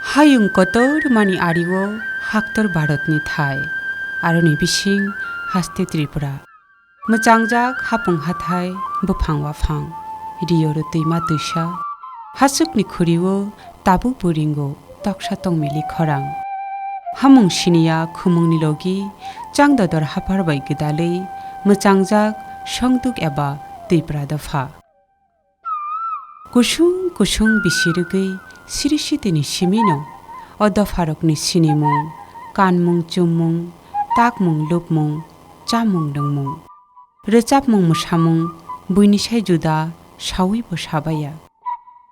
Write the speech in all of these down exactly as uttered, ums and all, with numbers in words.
Hayung kotor mani ario haktor Bharatni thai, aroni bising haste Tripura. Mwchangjak hapung hathai, buphang waphang, rio rw twima twisa, hasukni khurio tabuk bo ringo toksa tongmili khorang. Hamung siniya khumungni logi changdodor haphar bai gwdalwi mwchangjak songduk eba Twipra dopha. Kusung kusung bisi rwgwi siri sitini simino o dopharokni sinimung, kanmung chummung, takmung lupmung, chamung nwngmung, rwchapmung mwsamung buini sai juda saui bo sabaiya.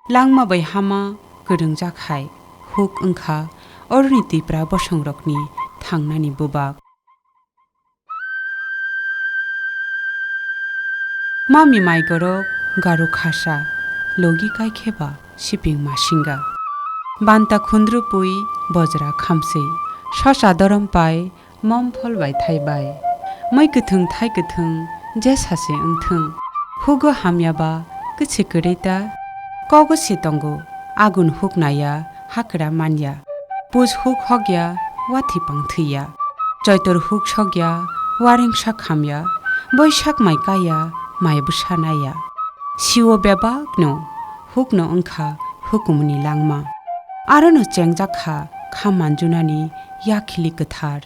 Langma bai hama kwrwngjak hai huk wngkha oroni Twipra bosongrokni thangnani bubak. Mami maigorok garu khasa, logi kaikheba siping masinga. Banta khundru pui bojra khamswi, sosa dorom pai mom phol bai thai bai. Mui kwthwng thai kwthwng je sase wngthwng. Hugo hamya ba kwchwi kwrwi ta. Kogo se tongo, agun huk naya, hakra manya. Pus huk hokya, wathi pang thwiya. Choitor huk sokya, warengsa khamya. Boisak mai kaya, mai bwsa naya. Siwo bebakno hukno wngkha hukumni langma. Arono chengjak kha kha manjunani yakhili kwthar.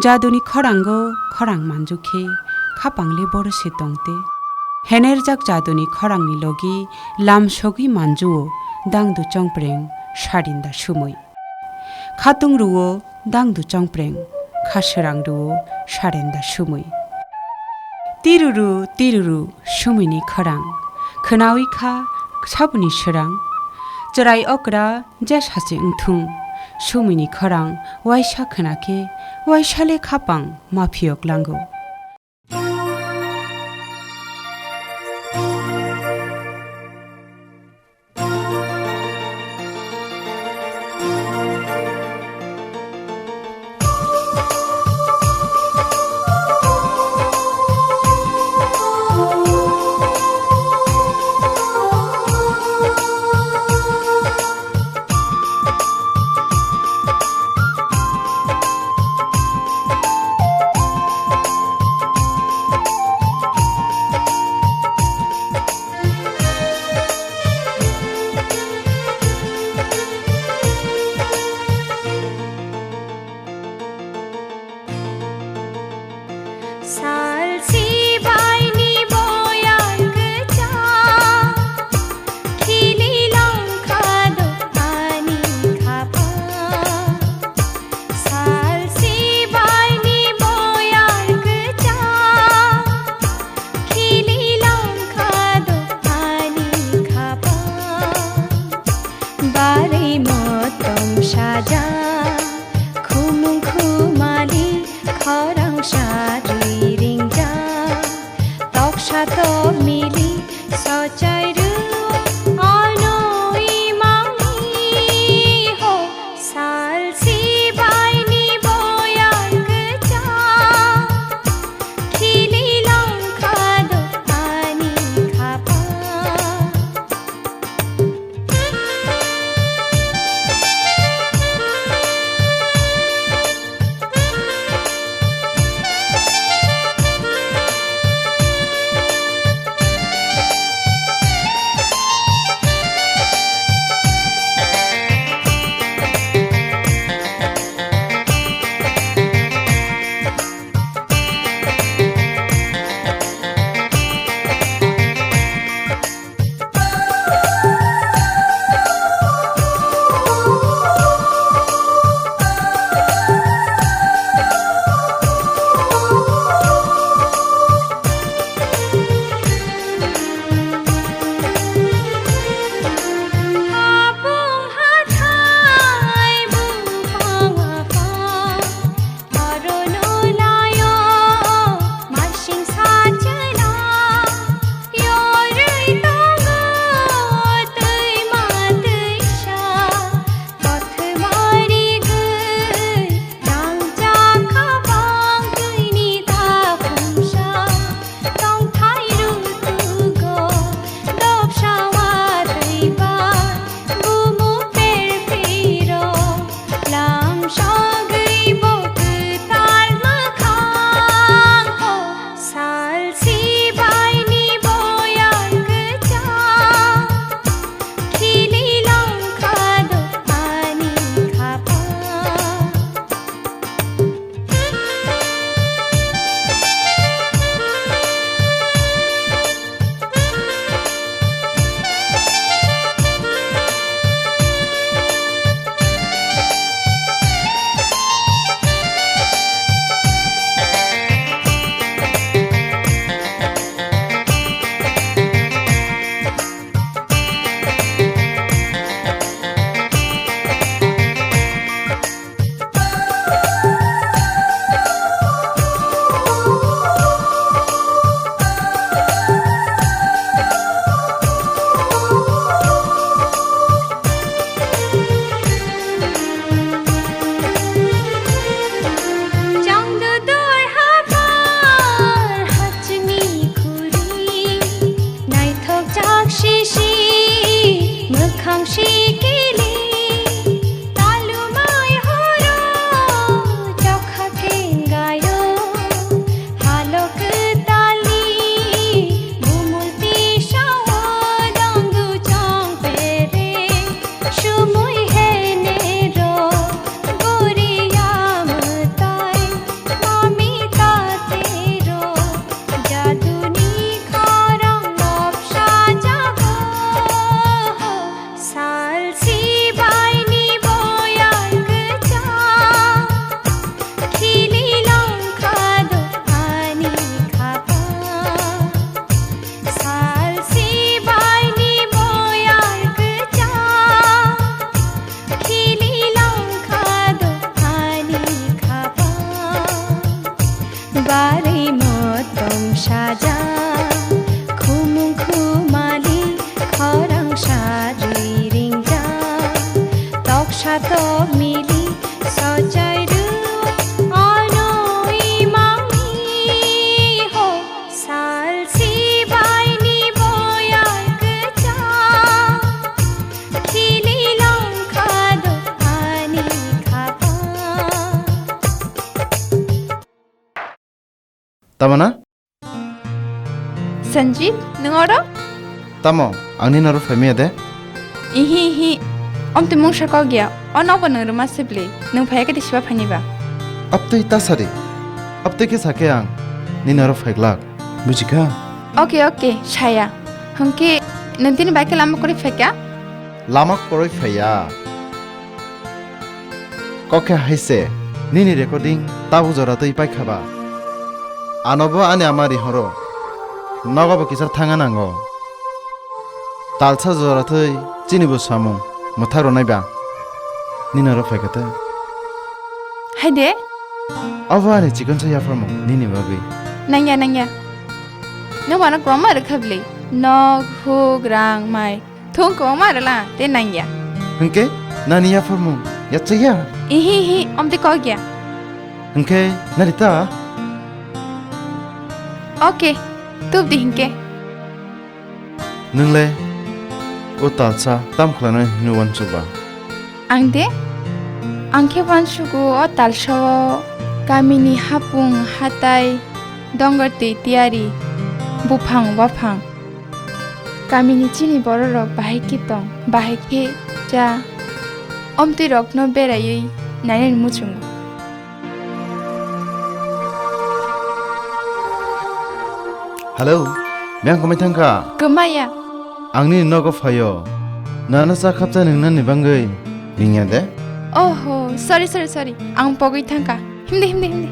Jaduni khorango khorang manju khe khapang le boro se tongte. Henerjak jaduni khorangni logi lam sogwi manjuo dangdu chongpreng sarinda sumui. Khatung ruo dangdu chongpreng, kha srang ruo sarenda sumui. Tiruru, tiruru, sumuini khorang. Khwnawi kha sabuni srang. Chwrai okra je sachi wngthung. Sumuini khorang waisa khwna khe, waisa le khapang ma phiyok lango. Sal sibaini boyang kwchang, khili longkha do ani khapang. Sal sibaini boyang kwchang, khili longkha do ani khapang. Bari motom saja, khumung khumali, khorang sari ringja, toksa tokmili, sochai ru ono imangni ho. Sal sibaini boyang kwchang, khili longkha do ani khapang. Tamo na? Sanjit, nwng oro? Tamo, ang nini oro phaimaya de? Ihi, ihi. Omtwi mungsa kok ya. O nogo nwng rwma se bwlwi. Nwng phaiya khe de siba phaini ba? Aptwi ta sadi. Aptwi khe sakhe ang nini oro phaiglak. Bujikha? Oke, oke, saya. Hwnkhe nwng tini bai khe lama kwrwi phaikha? Lama kwrwi phaiya. Kok khe hai se, nini recording tabuk jora twi paikha ba? Ano bo ani ama rihoro. Nogo bo kisa thangna nango. Talsa jora twi chini bo samung mwthak rwnai ba? Nini oro phaikha tei. Hai de? Obo ani chikonsa yapharmung nini bagwi. Nangya, nangya. Nwng ano kwbangma rwkha bwlwi. Nok, huk, rang, mai. Thung kwbangma rwla, tei nangya. Hwnkhe nani yapharmung yachakya? Ihi, ihi, omtwi kok ya. Hwnkhe nari ta? Oke, tubdi hwnkhe. Nwng le o talsa tam khlainai hwnwi uansuk ba? Ang de? Ang khe uansugo o talsa o kamini hapung hatai, dongar twi tiyari, buphang waphang. Kamini chini bororok bahai khe tong, bahai khe cha, omtwi rokno beraiwi nainani muchungo. Hello, miyang kwmai thangkha? Kwmaya. Ang nini nogo phaio. Nano cha khapcha nwngnani bagwi ringya de? Oho, sorry, sorry, sorry. Ang pogwi thangkha. Himde, himde, himde.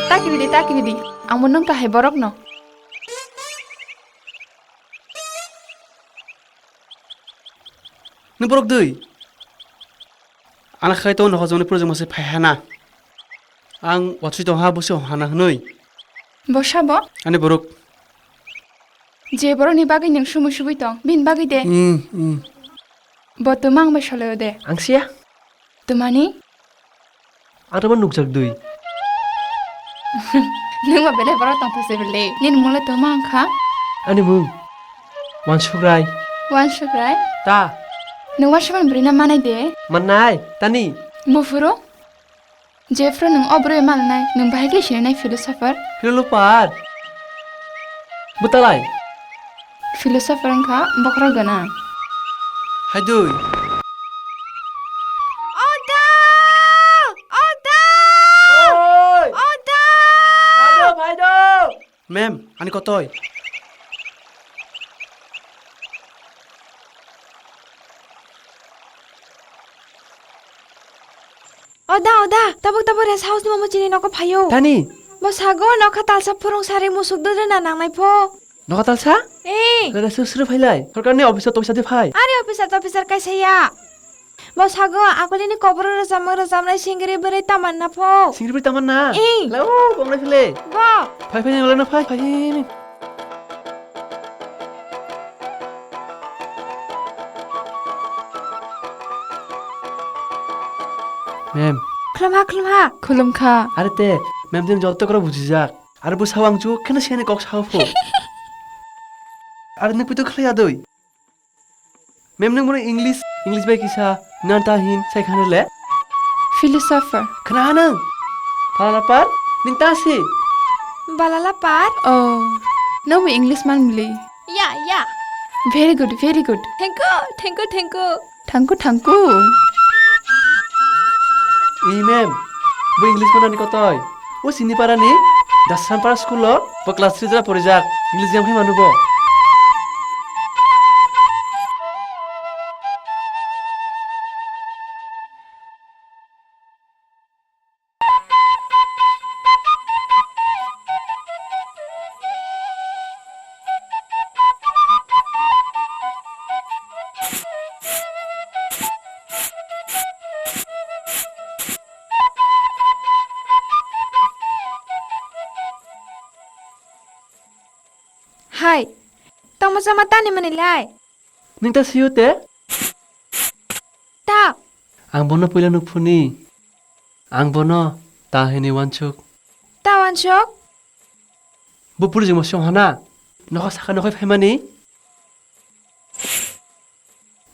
Ta kiri di, ta kiri di. Ang bo nung kahai borok no. Nung borok dui. Ana khai to nohor joni project mase phai hana. Ang watwi tong ha, bosi hana hwnwi. Bo sabo? Ani borok. Je borokni bagwi nwng sumui subui tong, bini bagwi de. Hmm, hmm. Bo twma ang bai soleo de. Ang siya. Twmani? Ang twma nukjak dui. Nwng ba belai borok tong those bele. Nini mungla twma ang kha? Ani mung. Wansukrai. Wansukrai? Ta. Nwng wansukmani bwrwi na manai de? Mannai, tani? Buphuru? Jephru nwng o bwrwi mananai, nwng bahai khe sinai philosopher? Philosopher? Bwtalai? Philosopher wngkha bokhorok gwnang. Haidui. Oda! Oda! Oi! Oda! Phaido, phaido! Ma'am, ani kotoi. Oda, oda, tabuk tabuk rest house ni mamo chini nogo phaio. Tani? Bo sago nokha talsa phurung sari musuk dudre na nangnai pho. Nokha talsa? Eh. Rest house suru phailai. Sorkar ni office o tongsa di phai. Are officer to officer kaisa ya. Bo sago, akolini koboro rwchapmung rwchapnai singiri bwrwi Tamanna pho. Singiri bwrwi Tamanna? Ih. Leo, bongnai phile. Bo. Phai, phai, nang lana phai, phai, phai, phai. Ma'am. Khulumha, khulumha. Khulumkha. Are te, ma'am din joto koro bujijak. Are bo sao ang chu kheno siyani kok sao pho. Are nang pito khlai adoi. Mem, nwng bono English, English bai kisa nanta hin sai khana le? Philosopher. Khna ha nwng? Balala par? Nwng ta si? Balala par? Oh, nwng bo English man mli. Ya, ya. Very good, very good. Thank you, thank you, thank you. Thangku, thangku. Ui, ma'am, bo English manani kotoi. O sini parani Dasampara school o bo class three jora porijak. English jang phai manu bo. Hai, tongma chama tani mani lai? Nwng ta sio te? Ta. Ang bono puila nukphuni. Ang bono ta hini wansuk. Ta wansuk? Bo puri jengma song hana. Nokha saka nokhai phaimani.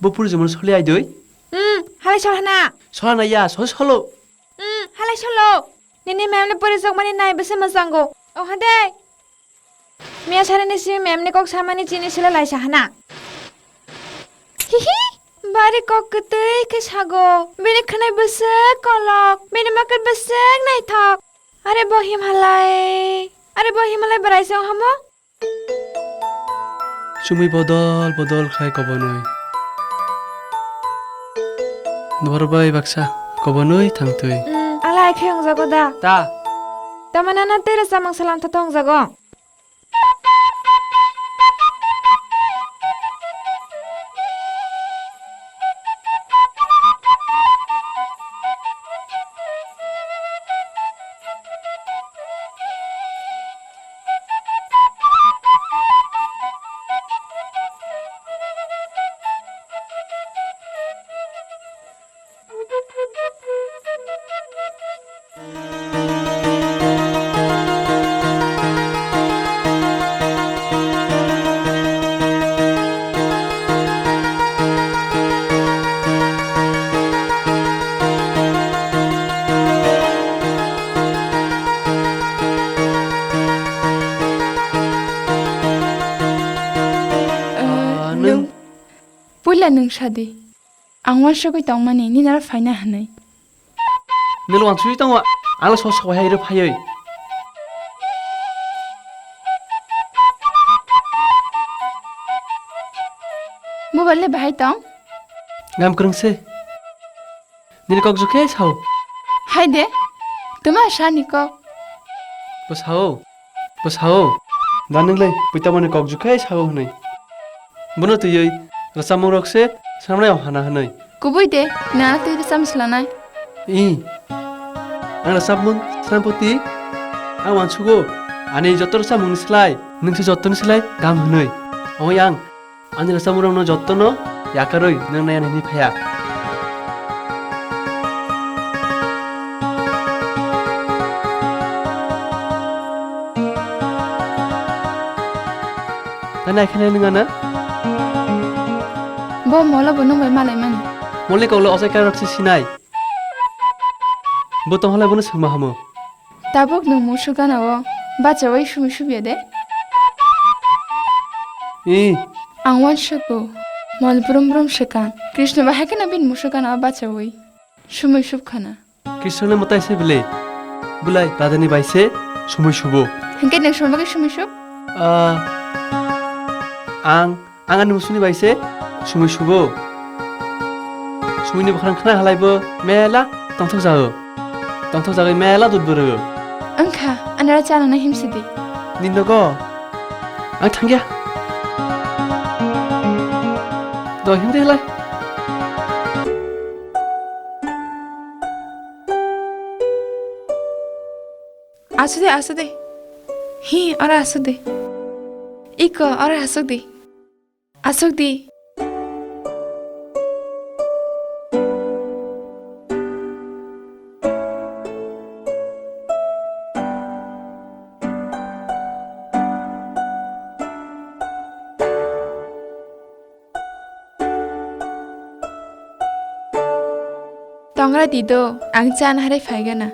Bo puri jengma soli aidoi. Hmm, halai sol hana. Sol hana ya, sol solo. Hmm, halai solo. Nini mem le puri jokmani nai bese masango. Oh hade. Miya sari ni simi mem ni kok samani chini sila laisa hana. Hihi, bari kok kwtwi khe sago. Bini khwnai bwswk kolok, bini makar bwswk naithok. Are bo himalai, are bo himalai bwrai se ong hamo? Chumui bodol bodol khai kobonwi. Duar bai baksa kobonwi thangtwi. Hmm, alai khe ongjago da? Ta. Tama nana tere samang salam thato ongjago. Ah, nwng? Puila nwng sadi. Ang uansugwi tongmani, nini aro phaina hwnwi. Nwng uansugwi tongo, ang le sok sok hai rw phaiwi. Mobile le bahai tong? Gam kwrwng se. Nini kok jukhe sao. Hai de, tuma sani kok. Bo sao. Bo sao, da nwng le puitamani kok jukhe sao hwnwi. Bono twiwi rwchapmung rok se swnamnai o hana hwnwi. Kubui de, nana twi rwchapmung swnamnai. I, ang rwchapmung swnampoti, ang uansugo, ani joto rwchapmung ni slai, nwng se joto ni slai gam hwnwi. Omo yang Ani rwchapmung rokno jotono yakarwi nwng naiya nini phaiya. Tani akhene nwng ano? O molo bo nwng bai malaimani. Mole koklo ochai kairok se sinai. Bo tonghalai bono swngma hamo. Tabuk nwng musuk gana o bachaui sumui subya de? Ee. Ang uansukgo, mol brum brum swkang. Krishna bahai kheno bini musuk gana o bachaui sumui subkhana. Krishna ni mwtai se bwle. Bwlai Radha ni bai se sumui subo. Hinkhe nwng sumui bagwi sumui sub? Ah, ang Ang ani musuni bai se sumui subo. Sumui ni bwkhrang khna halai bo mela tongthok jago. Tongthok jagwi mela dut bwrw. Wngkha, anara cha nangna himsidi. Ni nogo? Ang thangya. Do himdi halai. Aswk de, aswk de. Hi, ora aswk de. Iko, ora aswk de. Aswk di. Tongra di do, ang chan harai phaigana.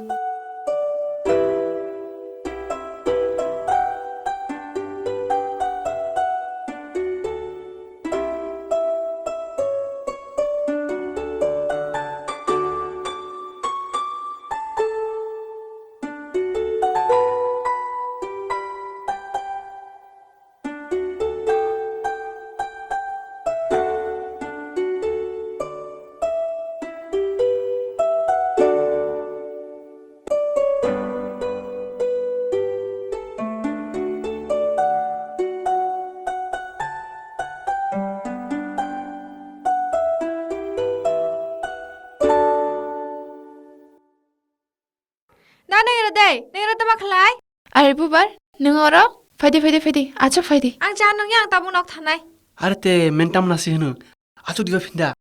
Da neng ro dei, neng ro tama khlai? Are bubar, neng oro? Phaidi, phaidi, phaidi, achuk phaidi. Ang cha nung yang tabuk nok thanai. Are te mentam nasi hwno. Achuk diba phinda.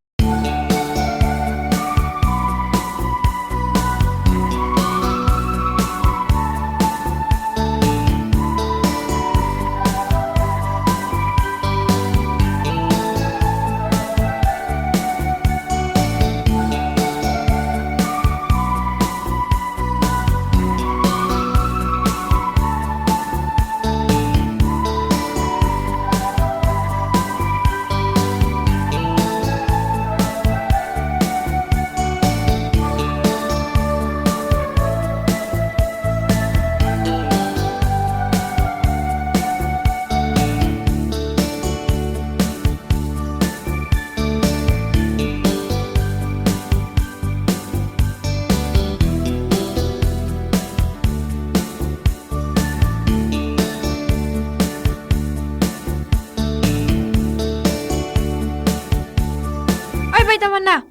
Oi bai tamanna.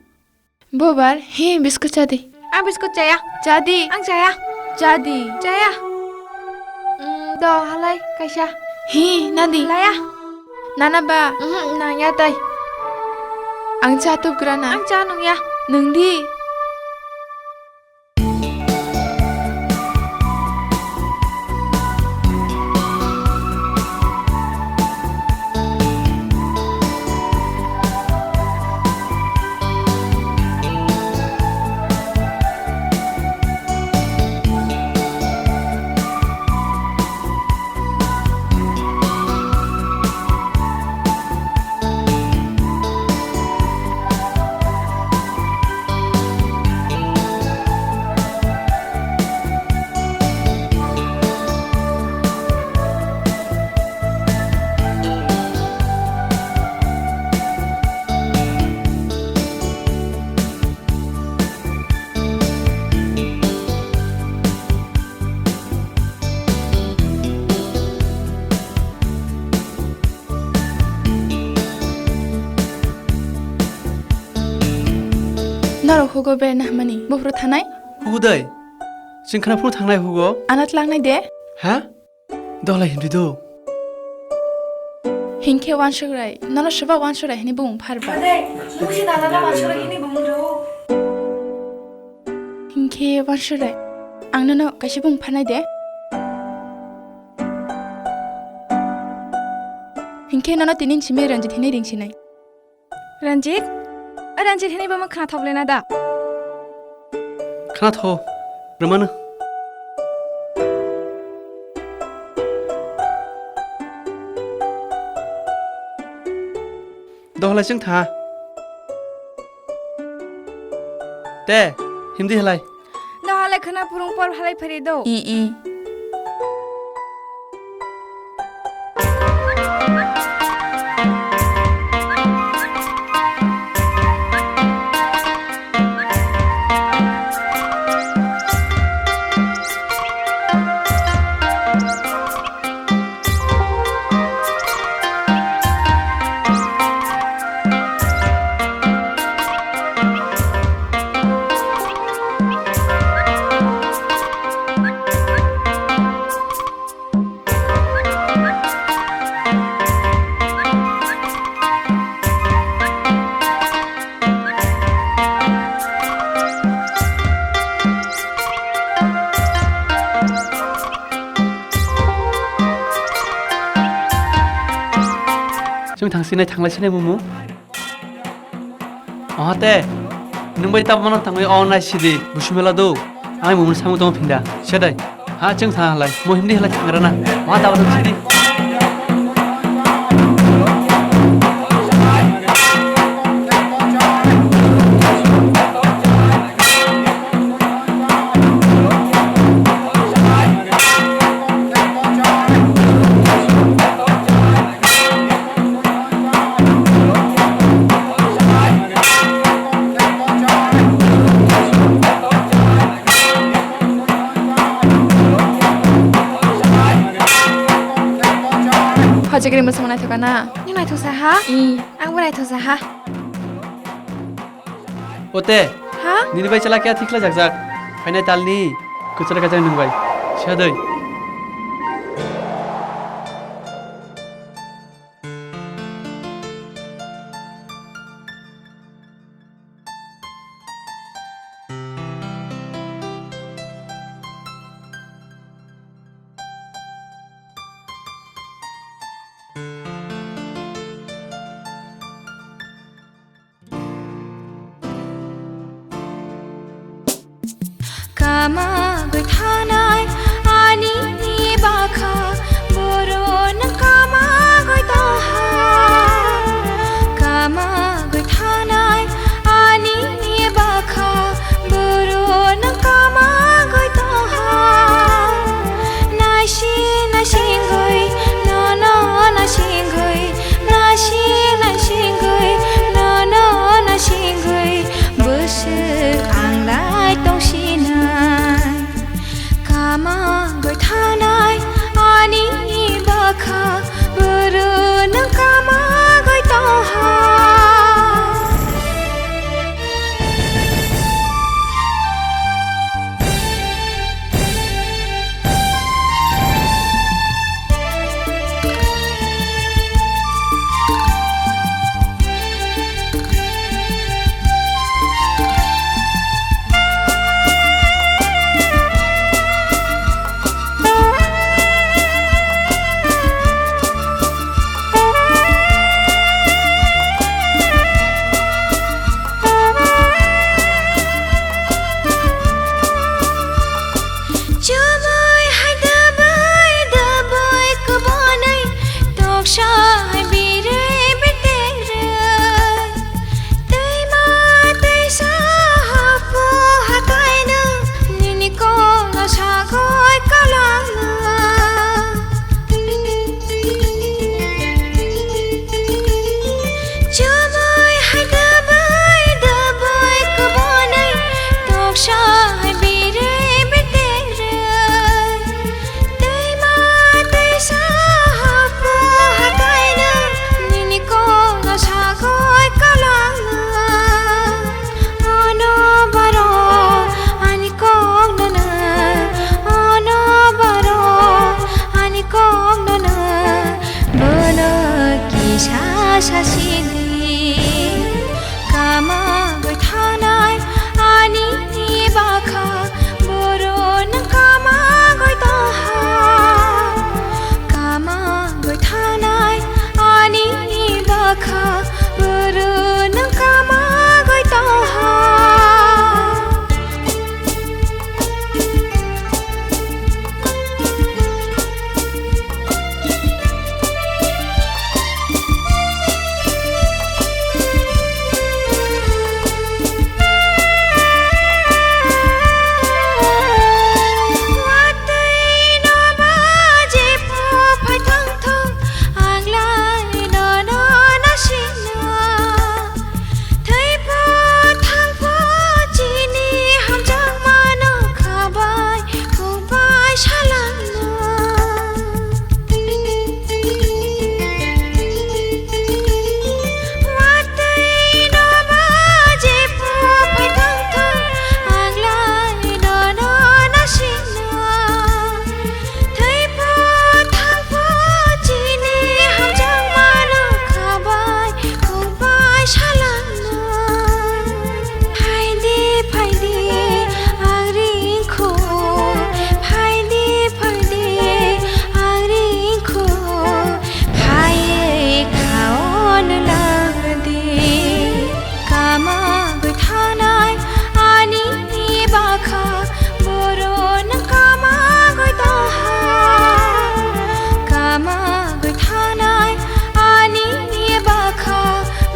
Bubar, hi biskut chadi. Ang biskut chaya. Chadi. Ang chaya. Chadi. Chaya. Mm, do halai kaisa. Hi nadi. Laya. Nana ba. Mhm, nangya tai. Ang cha tup grana. Ang cha nungya. Nungdi. Norok hugo berna hamani buphuru thanai? Hugo dai. Chwng khna phuru thangnai hugo. Anat langnai de? Ha? Dola hindi do. Hinkhe wansukrai, nono soba wansukrai hini bumung pharba. Ade, musi nana na wansukrai hini bumung do. Hinkhe wansukrai, ang nono kaisa bumung pharnai de. Hinkhe nono tini simi Ranjit hini ringsinai. Ranjit? O Ranjit hinwi bo khwnathok lena da? Khwnathok, rwmano. Dohalai chwng tha. Te, himdi halai. Dohalai khwna phurung por halai phari do. I, i. Chwng thang sinai, thanglai sinai mumu. Oha te, nwng bai tabuk mano tangwi o nai sidi, busu mela do. Ang mumuni samung tongo phinda, sedai. Ha, chwng thang halai, mo himdi halai thangrana. Oha tabuk sidi. Hojagri mwsang naithok na? Nini naithok sa ha? I. Ang bo naithok sa ha. Ote. Ha? Nini bai chala kya thikla jak jak. Phainai talni. Kuchara kajang nung bai. Sadoi. Kama gwi thanai ani bakha, boro nang kama gwi tongha. Kama gwi thanai ani bakha, boro nang kama gwi tongha. Naising naising gwi, no no naising gwi, naising naising gwi, no no naising gwi, bwswk ang dai tongsinai. Thwipo thangpo chini hamjakmano khabai khubai salangno. Watwino ba jepho phai thangthong, ang lai nono naisingno. Thwipo thangpo chini hamjakmano khabai khubai salangno. Phaidi, phaidi, ang ringkho. Phaidi, phaidi, ang ringkho. Phaiwi khaon ladi. Kamagwi thanai ani bakha, boro nwng kamagwi tongha. Kamagwi thanai ani bakha,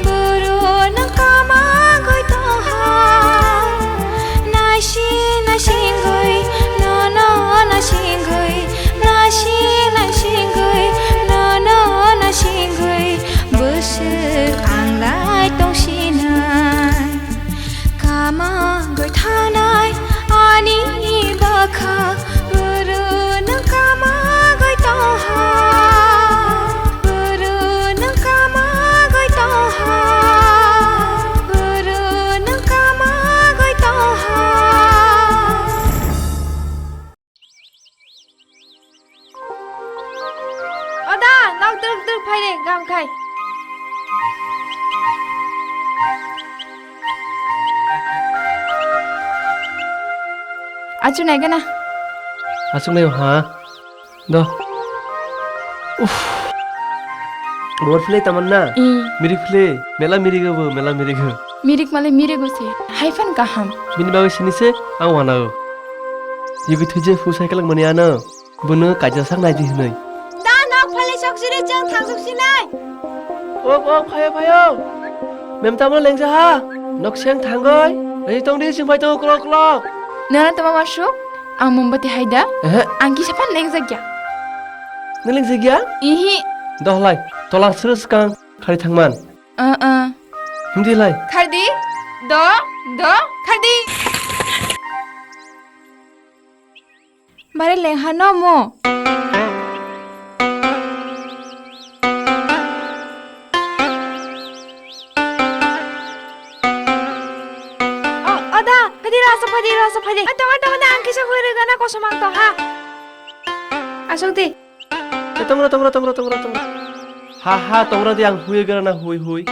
boro nwng kamagwi tongha. Naising naisingwi, nono naisingwi, naising naisingwi, nono naisingwi, bwswk ang lai tongsinai. Kamagwi thanai ani bakha, boro nwng kamagwi tongha. Boro nwng kamagwi tongha. Boro nwng kamagwi tongha. Oda, nok druk druk phai de, gam khai. Achu nai gana. Achuk nai ha. Do. Uff. Bor philai taman na? Ih. Mirik philai. Mela mirik obo, mela mirik o. Mirik male mirik o se. Hai phan kaham. Bini bagwi sini se, ang wanao. Yugwi thwije phu cycle mani ano. Bono kaisa sak nai di hwnwi. Da nok phale sok sini chang thang sok sinai. Ok, ok, phaio, phaio. Mem tamo lengja ha. Nok seng thangoi. Ei tong di sing phai to klok klok. Nana tama masuk. Ang mombati hai da? Ehe. Ang kisa phan lengjak ya. Nang lengjak ya? Ihi. Dohlai, tolang suru skang khari thangman. Uh, uh. Hindi lai. Khardi, do, do, khardi. Bare lengha no mo. Oh, oda, kadi rasa phadi, rasa phadi. Atong, atong, atong, ang kisa hui rega na kosomang tong ha. Asok di. Eh, tongra, tongra, tongra, tongra, tongra. Ha, ha, tongra di ang hui gana na hui, hui.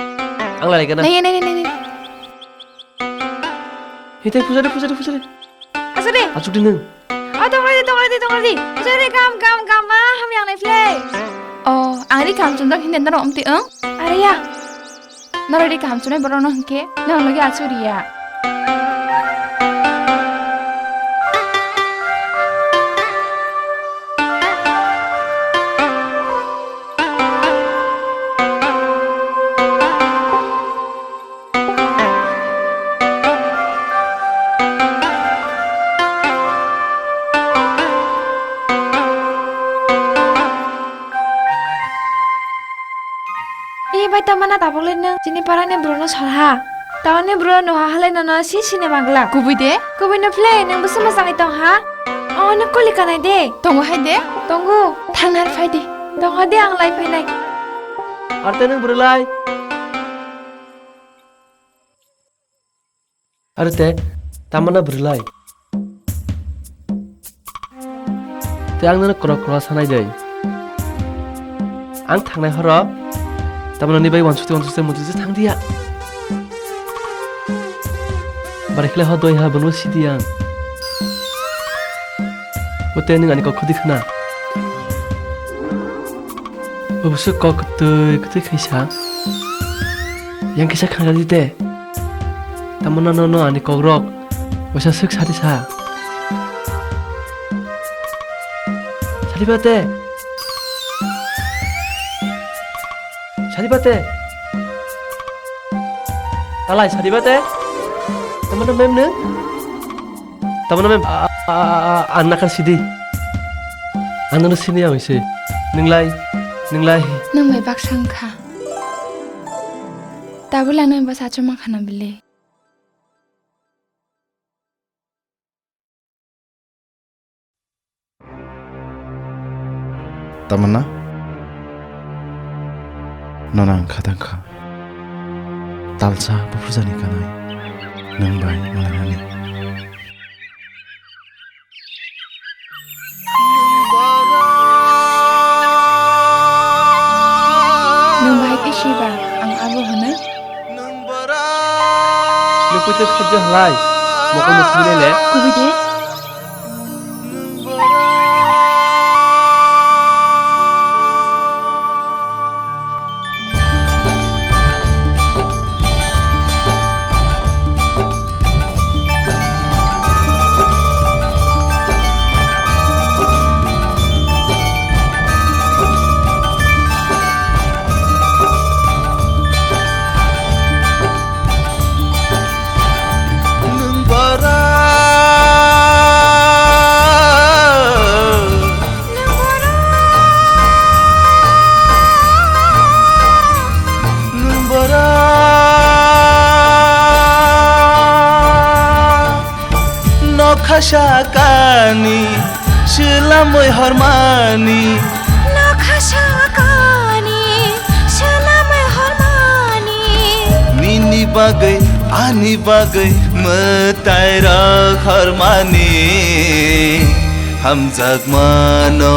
Ang lai gana. Nai, nai, nai, nai. Hitai pujari, pujari, pujari. Asok di. Asok di nung. Oh, tongra di, tongra di, tongra di. Pujari kam, kam, kam, ma, ham yang nai play. Oh, ang ri kam chundok hindi naro omti ang. Are ya. Norok ri kaham chunai borokno hwnkhe norok logi achuk riya. Ee bai, tamo na tabuk le nwng chini parani borokno sor ha? Tamoni borok no ha halai nono si sini mangla. Kubui de? Kubui no phle, nwng bwswk mwchangwi tong ha? O, nwng koli kanai de? Tongo hai de? Tongo. Thang nang phai di. Tongo de, ang lai phainai. Arte nwng bwrwlai. Are te, tamo na bwrwlai? Te ang nono kwrak kwrak sanai de. Ang thangnai horo, tamo nini bai wansukte wansukte muchungse thang diya. Barai khlai ho doi ha bono sidi ang. Bo te nwng ani kok khudi khna. Bo bwswk kok kwtwi kwtwi khaisa. Yang kisa khna di te. Tamo na nono ani kokrok waisa swk sadi sa. Saripate. Saripate. Talai Saripate. Tamano mem nung? Tamano mem, a, a, a, a, ang nakar sidi. Ang nono sini ang isi. Nunglai, nunglai. Nung bai baksa wngkha. Tabula nung bai sachoma khana bile. Tamana? Nono ang khatang kha. Talsa buphurjani kanai. Nwng bai malainani. Nwng bahai khe siba, ang abo hwnwi. Nwng poito khajja halai, mokol mukti le le. Kubui de. Nwng bara. Nwng bara. Nokha sakani, swlamwi hormani. Nokha sakani, swlamwi hormani. Nini bagwi, ani bagwi, mwtai rok hormani. Hamjakmano.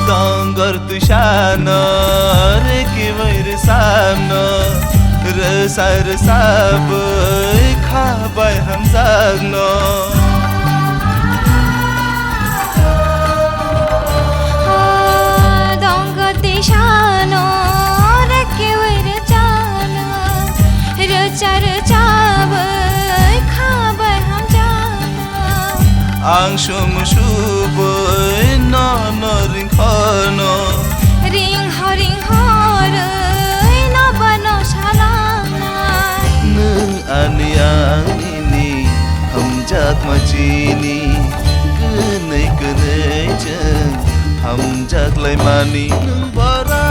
Tongor twi sano, reki bai rwsano, rwsa rwsa bwi kha bai hamjakno. Dongor twi sano, reki bai rwsano, rwsa rwsa bwi kha bai hamjakno. Ang sum subui nono ringkhono. Ringho ringho rwi no bano salanai. Nwng ani ang nini hamjakma chini. Kwnwi kwnwi chwng hamjaklaimani nwng bara.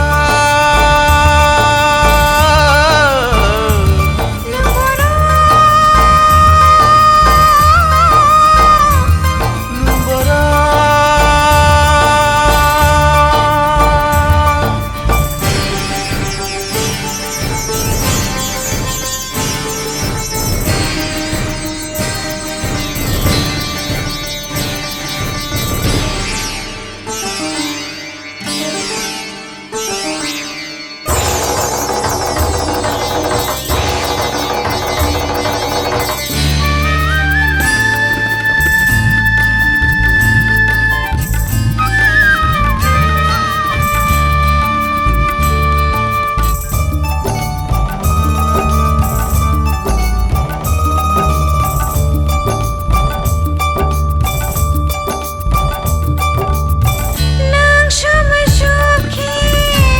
Nang somoi sukhi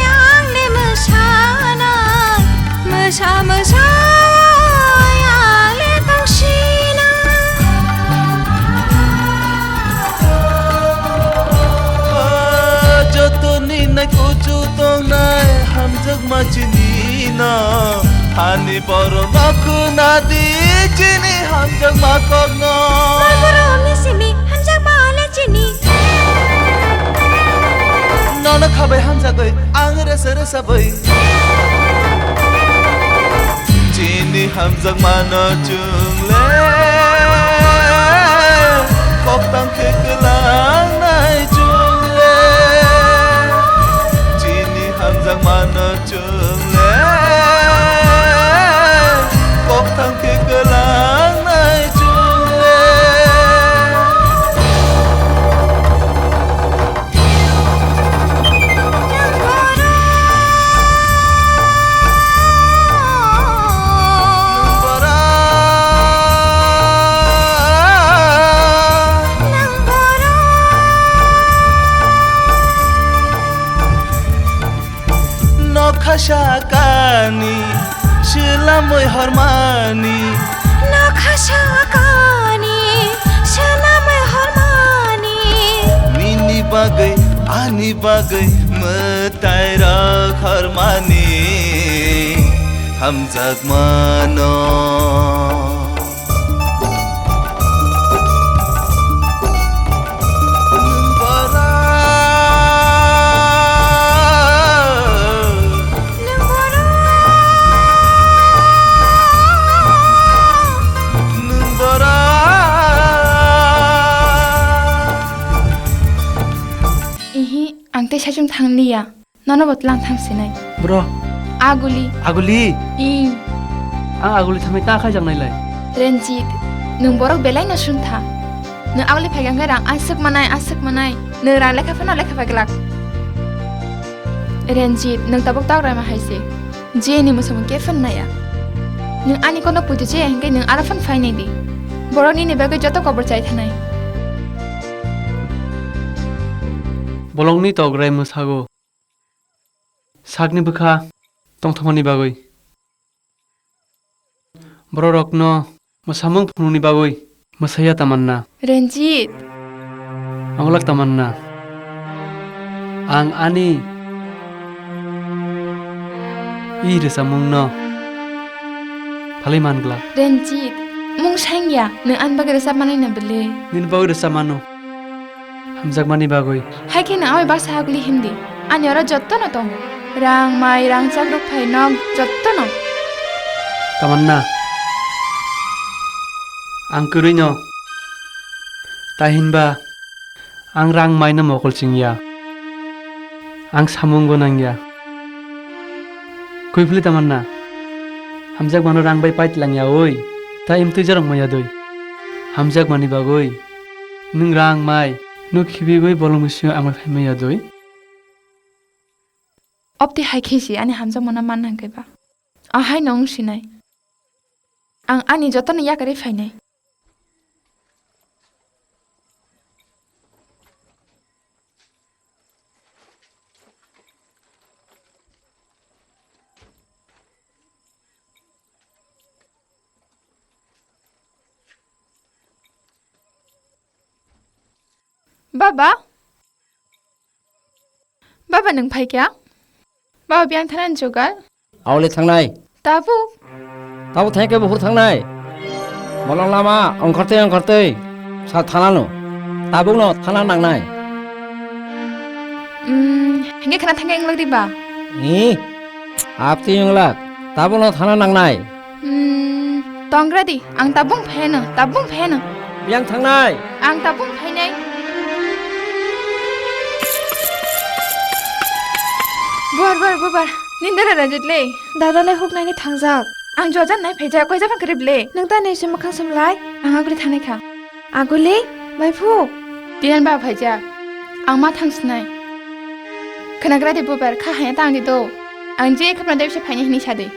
ang le mwsana, mwsa mwsa ang le tongsinai. Jotoni nai kuchu tongnai hamjakma chini no, hani borok no khwnadi chini hamjakma kokno. Borok ni simi hamjakma le chini. Nono Habai hamjagwi ang resa resa bai. Chini hamjakmano chwng le koktang khe kwlangnai chwng le. Chini hamjakmano chwng le koktang khe kwlangnai chwng le. Nokha sakani swlamwi hormani. Nokha sakani swlamwi hormani. Nini bagwi, ani bagwi mwtai rok hormani. Hamjakmano. Ihi, ang tei saichung thang liya. Nono bo tlang thang sinai. Bro. Aguli. Aguli? I. Ang aguli thamai ta khaijak nailai. Renjit, nwng borok belai no sung tha. Nwng aguli phai khe rang aswk manai, aswk manai. Nwng rang lekha phano lekha phai glak. Renjit, nwng tabuk tok raima hai se. Je ni musamung khe phano naya. Nwng ani kono puitu je hingke nwng aro phano phai nai di. Borok nini bagwi joto kobor chai thanai. Bolongni tok rai mwsago. Sakni bwkha tongthokmani bagwi. Bororokno mwsamung phunukni bagwi mwsaya Tamanna. Renjit. Ang glak Tamanna. Ang ani i rwchapmungno phalwi man glak. Renjit, mung sengya, nwng ani bagwi rwchap manwi na bwle? Nini bagwi rwchap mano. Hamjakmani bagwi. Hai khe nwng amai baksa aguli hindi. Ani oro jotto no tongo. Rang, mai, rangchak, rukphai, nok, jotto no. Tamanna. Ang kwrwi no. Tahinba ang rang mai no mokol chingya. Ang samung gwnangya. Kwphli Tamanna. Hamjakmano rang bai pai tlang ya oi. Ta imtwi jorok maya doi. Hamjakmani bagwi. Nwng rang mai, nwng khibiwi bolong bisingo ang bai phaimaya doi? Opti hai khe si ani hamjakmano manna hwnkhe ba. Ahai no wng sinai. Ang ani jotono yakarwi phainai. Baba? Baba, nwng phaikha? Baba, biyang thanani jugal? Aole thangnai. Tabuk? Tabuk thangkhe buphuru thangnai. Bolong lama ongkhortwi ongkhortwi sa thanano. Tabukno thana nangnai. Hmm, hingke khana thangkhe wngwlak diba? Hi? Aptwi wngwlak. Tabukno thana nangnai. Hmm, tonggra di, ang tabuk phaino, tabuk phaino. Yang thangnai. Ang tabuk phainai. Bubar, bubar, bubar. Nindara rajit le. Dada le huk naini thangjak. Ang jojan nai phaijak, koi japan krip le. Nung ta nei se makhang samlai. Ang agri thanai kha. Aguli, bai phu. Tinan ba phaijak. Ang ma thang sinai. Khwnagra di bubar, kha haya tang di do. Ang je khapna debse phaini hini sadi.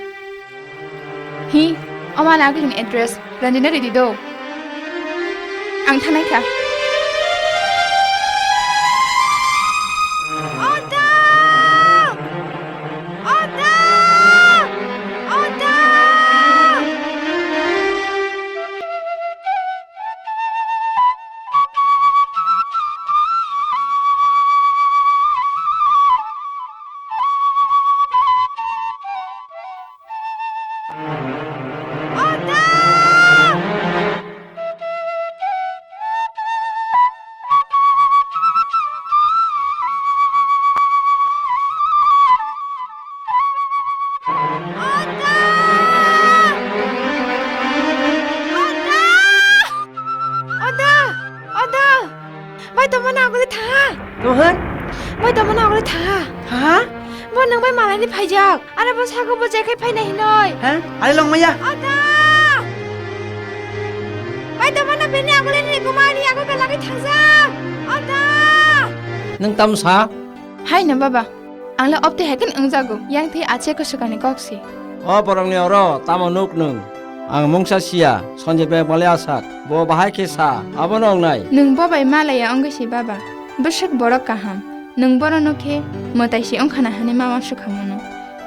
Hi, omo ani agulini address, Ranjini ridi do. Ang thanai kha. Oda! Oda! Oda! Tamo hai? Bai tamo na ogre tha. Ha? Bo nang bai malai ni phaijak. Are bo sago bo jekhai phaina hinoi. Ha? Are long maya. Ata! Bai tamo na bini agule ni kumani ago ke lagi thangjak. Ata! Nang tam sa? Hai na baba. Ang le opte haiken wngjago, yang thwi ache kwswkani kok se. O borokni oro tamo nuk nwng? Ang mungsa siya, Sanjay beg malai asak. Bo bahai khe sa, abono wngnai. Nwng bo bai malaya wngwi si baba. Bwswk borok kaham. Nwng bono nuk khe mwtai se wngkhana hwnwi ma uansukha mano.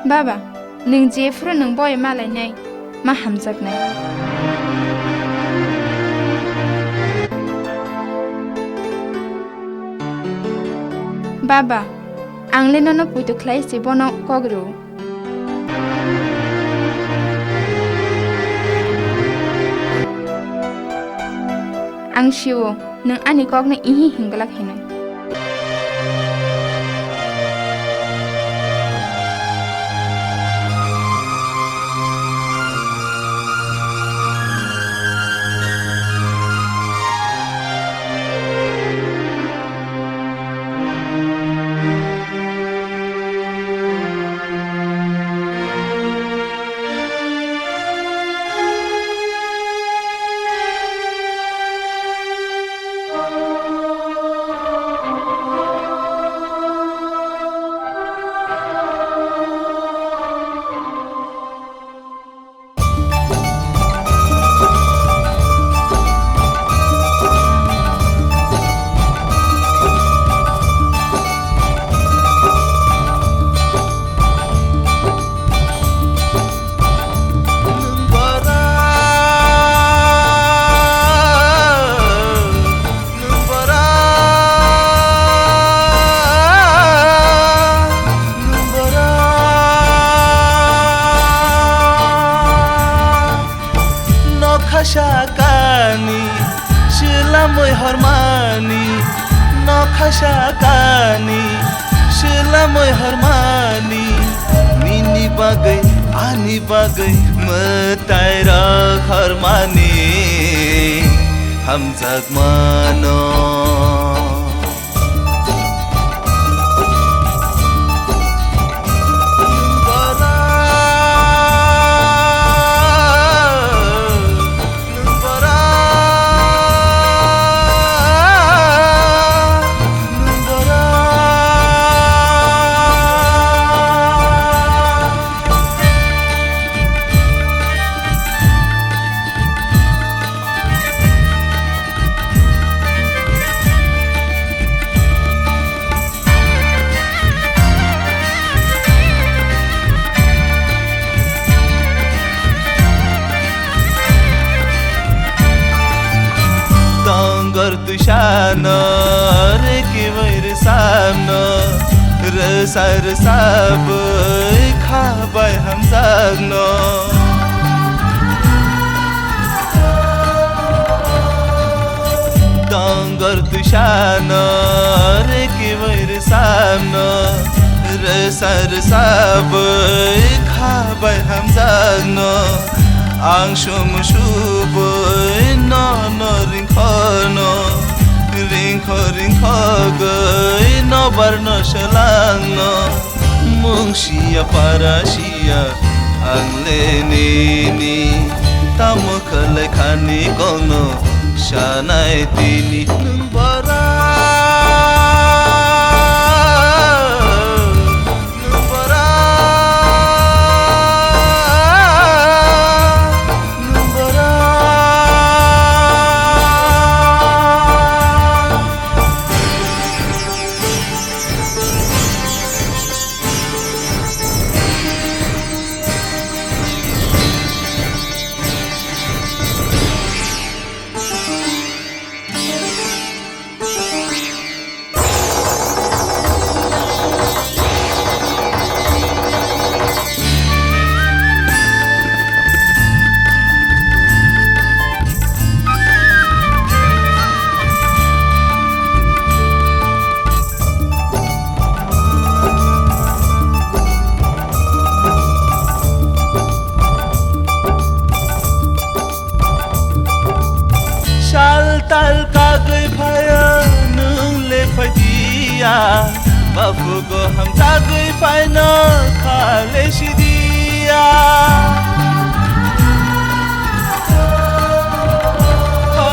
Baba, nwng jephuru nwng bo bai malainai, ma hamjaknai. Baba, ang le nono poito khlai se bono kok rw. Ang sio, nwng ani kokno ihi hinglak hinwi. Nwng bwrang, nwng bwrang, nwng bwrang. Nokha sakani, swlamwi hormani. Nokha sakani, swlamwi hormani. Nini bagwi, ani bagwi, mwtai rok hormani. Hamjak mano. Tongor twisano, rwkiwi rwsano, rwsa rwsabwi kha bai hamjakno. Tongor twisano, rwkiwi rwsano, rwsa rwsabwi kha bai hamjakno. Ang sum subwi nono ringkhono, ringkho ringkhogwi nobarno swlangno. Mung siya para siya ang le nini, tamo khlai khani kokno sanai tini nwng bwrang, nwng bwrang, nwng bwrang. Bapugo hamjagwi phaino khale sidiya. O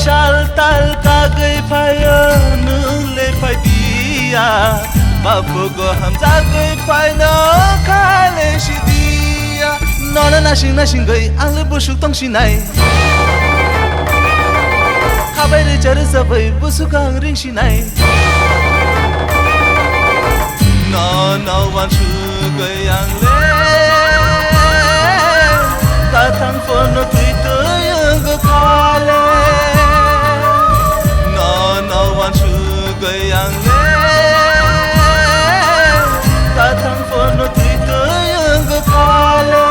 sal tal kagwi phaio nwng le phaidiya. Bapugo hamjagwi phaino khale sidiya. Nono nasing nasingwi ang le busuk tongsinai. Khabai rwcha rwcha bai busuk ang ringsinai. Nono wansugwi ang le kathang phano twi twi wngkha le. Nono wansugwi ang le kathang phano twi twi wngkha le.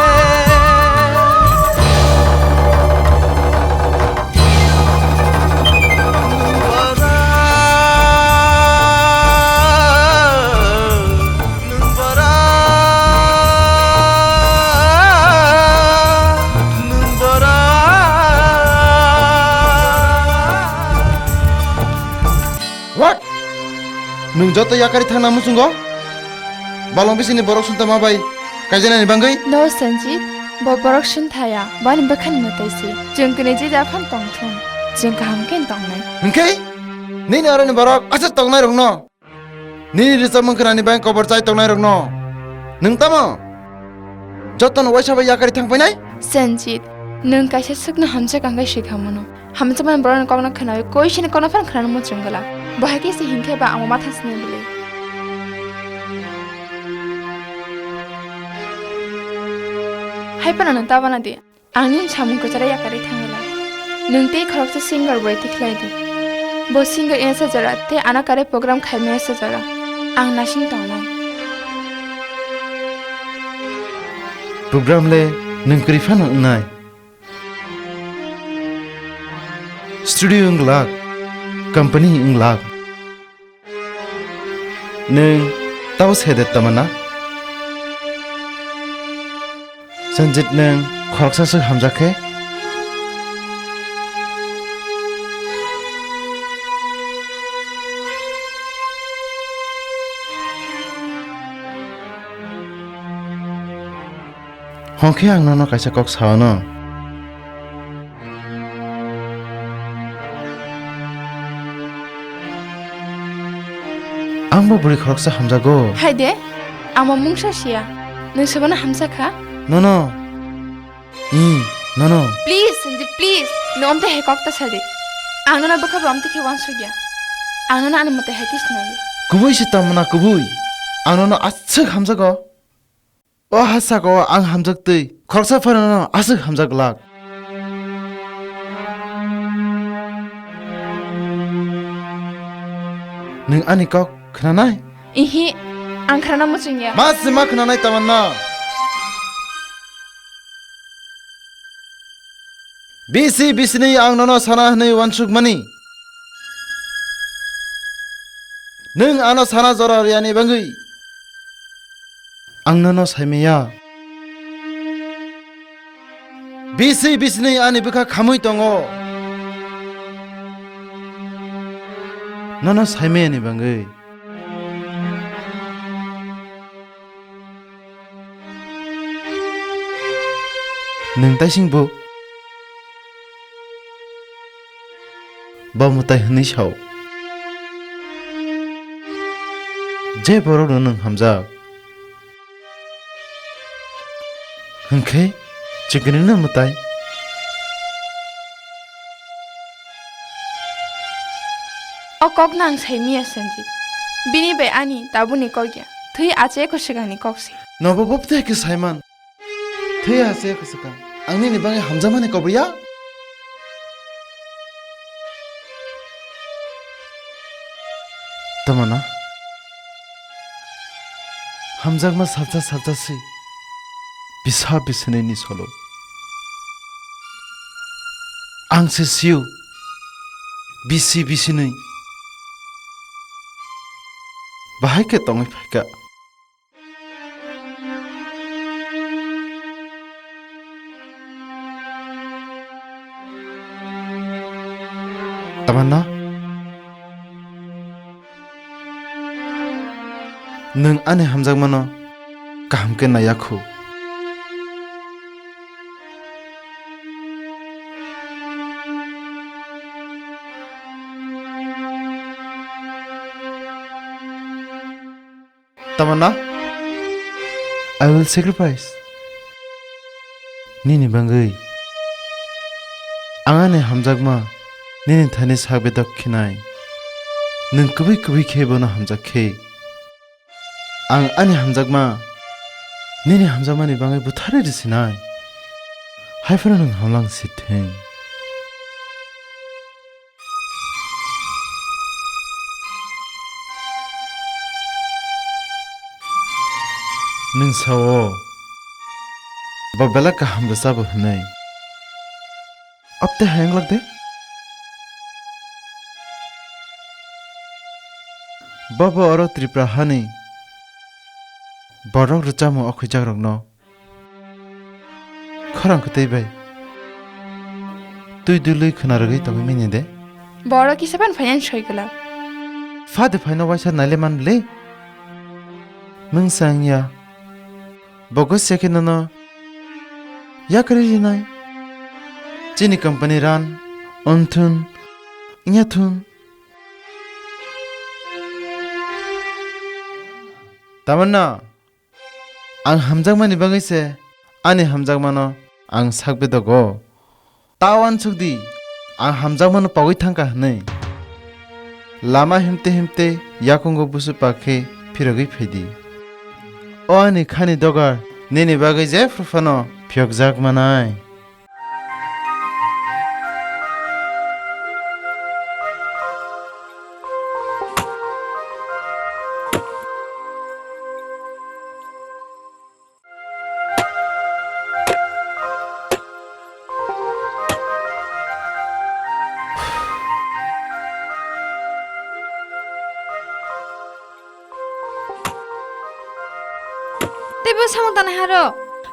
What? Nwng joto yakarwi thangna muchungo? Balong bisini borok swnta ma bai kaijaknani bangwi? No, Sanjit, bo borok swnta ya, bani bwkhani mwtai se. Chwng kwnwi je ja phan tong thung, chwng kaham khe tongnai. Hwnkhe? Nini aroni borok aswk tongnai rokno? Nini rwchapmung khnani bai kobor chai tongnai rokno? Nwng tamo? Jotono waisa bai yakarwi thang painai? Sanjit, nwng kaisa swkno hamjak ang khe swikha mano. Hamjakmani borokni kokno khnawi koisini kokno phano khnana muchung glak. Bo hai khe se hinkhe ba amo matha sini bwlwi. Hai phano nwng ta bana di. Ang nini samung kwcharo yakarwi thangwi lai. Nwng tei khoroksa singer bai tikhlai di. Bo singer wngsa jora tei ano karwi program khaimani wngsa jora. Ang nasing tongnai. Program le nwng kwrwi phano wngnai. Studio wng glak, company wng glak. Nwng tabo se de tama na? Sanjit nwng khoroksa swk hamjak khe? Hwnkhe ang nono kaisa kok sa-o no. Ang bo bwrwi khoroksa hamjago. Hai de, amo mungsa siya. Nwng sebana hamsa kha? Nono. Hmm, nono. Please, Sanjit, please. Nwng omte hai kok ta sa de. Ang nono bwkha bo omte khe wansukya. Ang nono ani mwtai hai khe sinai. Kubui se tamo na kubui. Ang nono aswk hamjago. O ha saka o ang hamjak twi khoroksa phano no aswk hamjak glak. Nwng ani kok khnanai? Ihi, ang khnana muchungya. Ma se ma khnanai Tamanna? Bisi bisini ang nono sana hwnwi uansukmani. Nwng ano sana jora rwya ni bangwi ang nono saimaya. Bisi bisini ani bwkha khamwi tongo. Nono saimaya ni bangwi. Nwng taising bo? Bo mwtai hwnwi sao. Je borokno nwng hamjak. Hwnkhe chwkwnwino mwtai. O kokno ang saimaya Sanjit. Bini bai ani tabukni kok ya. Thwi ache kho swkangni kok se. Nobo bopte khe saiman. Thwi ache kho swkang. Ang nini bagwi hamjakmani kobriya? Tamana? Hamjakma salsa salsa se. Bisa bisinini solo. Ang se sio. Bisi bisinwi. Bahai khe tongwi phaikha. Tamanna? Nwng ani hamjakmano kaham khe naiya khu. Tamanna, I will sacrifice. Nini bangwi. Ang ani hamjakma, nini thani sak bedok khinai. Nwng kubui kubui khe bono hamjak khe. Ang ani hamjakma, nini hamjakmani bangwi butharwi rwsinai. Haiphano nwng hamlang sithwng. Nwng sao, bo belai kaham rwchabo hwnwi. Apte hayang lak de. Bo bo oro Tripura hani borok rwchamo okhwijakrokno khorang kwtwi bai twi dului khna rwgwi tongwi mini de. Borok kisa ban finance soi kwlak. Pha de phaino waisa naile man le. Nwng sa wngya. Bogo se khe nono yakarwi rinai. Chini company ran, onthun, wngya thun. Tamanna, ang hamjakmani bagwi se ani hamjakmano ang sak bedogo. Ta uansuk di, ang hamjakmano pogwi thangkha hwnwi. Lama himte himte yakungo busu pakhe phirogwi phaidi. O ani khani dogar, nini bagwi jephru phano phiyokjak manai. Teibo samung tanai haro.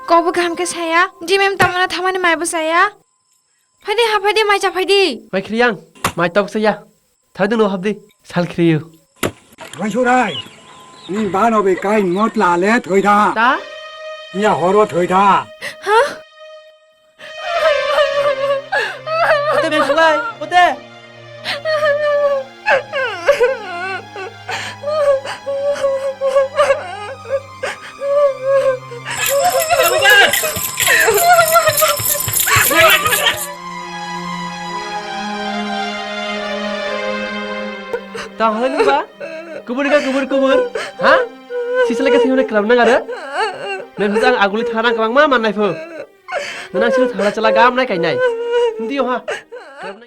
Kokbo kaham khe saya, jimem tamano thamani maibo saya. Phaidi ha phaidi mai cha phaidi. Mai khriyang, mai tok saya. Thadung no habdi, sal khriyu. Mansurai, ni bano be kai mot la le thoi tha. Ta? Nya horo thoi tha. Ha? Ote be sulai, ote. Tang halai nungba? Kubur ka kubur kubur? Ha? Sisle ka singre kram nang ara? Nang hujang aguli tharang kwbangma mannai pho. Nang sini thara chala gam nai kainai. Hindi ha.